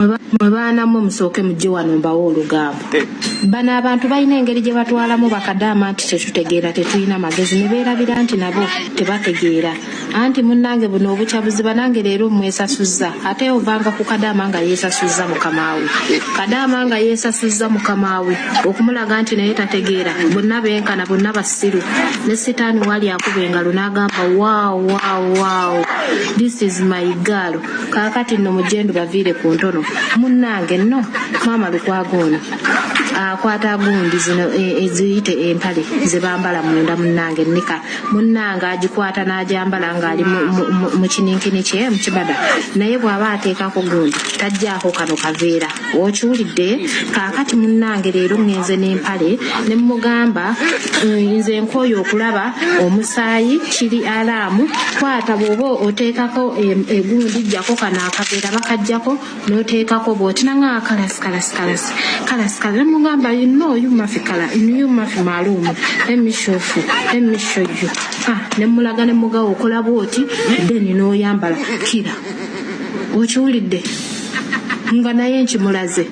Mwe baana mmwe musooke mujje wano mbawe olugambo. Bano abantu balina engeri gye batwalamu bakadaama nti tetutegeera tetulina magezi ne beerabira nti nabo tebategeera. Anti munnange buno obukyabuziba nange leero mmwesasuzza ate ovanga ku kadaama nga yeesasuzza mukama we. Kadaama nga yeesasuzza mukama we okumulaga nti naye tategeera bonna benkana bonna basiru ne sitaani wali akuba engalo n'agamba wow wow wow this is my girl. Kaakati nno mujje ndubaviire ku ntono. Munnange nno maama Lukwago ono akwata gundi zino eziyite empale ze bambala munda munnange nika munnange agikwata n'agyambala ng'ali mu kininkini kye mu kibada naye bw'aba ateekako gundi tajjaako kano kaveera okiwulidde kaakati munnange leero ŋŋenze n'empale ne mmugamba nze nkooye okulaba omusaayi kiri alaamu kwata bw'oba oteekako egundi jjako kano akaveera bakajjako n'oteekako bw'oti nanga kalasi kalasi kalasi kalasi kalasi ne mugamba you know you mafi kala you mafi maalumu let me show you let me show you ah ne mulaga ne mugawo okola bw'oti then n'oyambala kira okiwulidde nga naye nkimulaze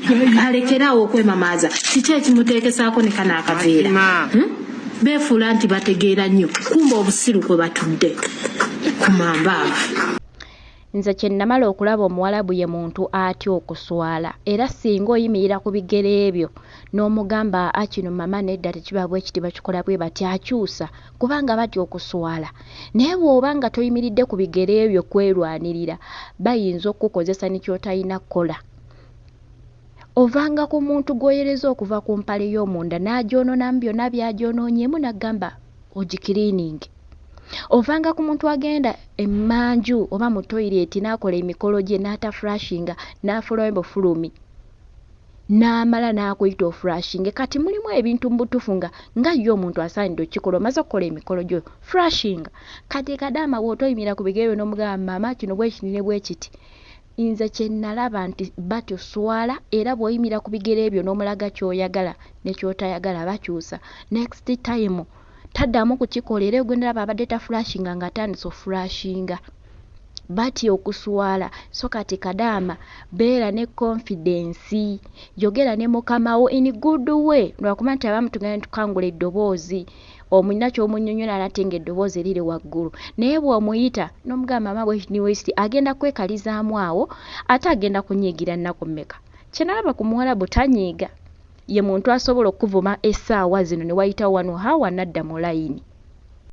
alekeraawo okwemamaaza kiki ekimuteekesaako ne kano akaveera Beefuula nti bategeera nnyo kumbe obusiru kwe batudde ku mambaavu. Nze kye namala okulaba omuwalabu ye muntu atya okuswala era singa oyimirira ku bigere byo n'omugamba aa kino mama nedda tekiba bwekiti bakikola bwebati akyusa kubanga batya okuswala naye bw'oba nga toyimiridde ku bigere byo kwerwanirira bayinza okukukozesa ne ky'otalina kukola. Ovanga ku muntu gw'oyereza okuva ku mpale y'omunda n'agyononamu byonna by'agyonoonyeemu n'agamba ogikiriininge. Ovanga ku muntu agenda emmanju oba mu toyireeti n'akola emikolo gye n'atafurashinga n'afuluma bufulumi n'amala n'akuyita ofurashinge. Kati mulimu ebintu mu butuufu nga nga ye omuntu asaanidde okukikola omaze okukola emikolo gyo furashinga. Kati kadaama bw'otoyimirira ku bigere byo n'omugamba maama kino bwe kiti ne bwe kiti Nze kye nalaba nti batyo swala era bw'oyimirira ku bigere byo n'omulaga ky'oyagala ne ky'otayagala bakyusa next time taddamu kukikola era gwe ndaba abadde tafulashinga ng'atandise ofulashinga batya okuswala so kati kadaama beera ne confidence yogera ne mukama wo in good way lwakuba nti abamu tugenda ne tukangula eddoboozi Omulina ky'omunnyonnyola ate ng'eddoboozi liri waggulu naye bw'omuyita n'omugamba maama bwekiti ne bwekiti agenda kwekalizaamu awo ate agenda kunyiigira nnaku mmeka? Kye nalaba ku Muwarabu tanyiiga. Ye muntu asobola okukuvuma essaawa zino ne wayitawo one hour n'adda mu layini.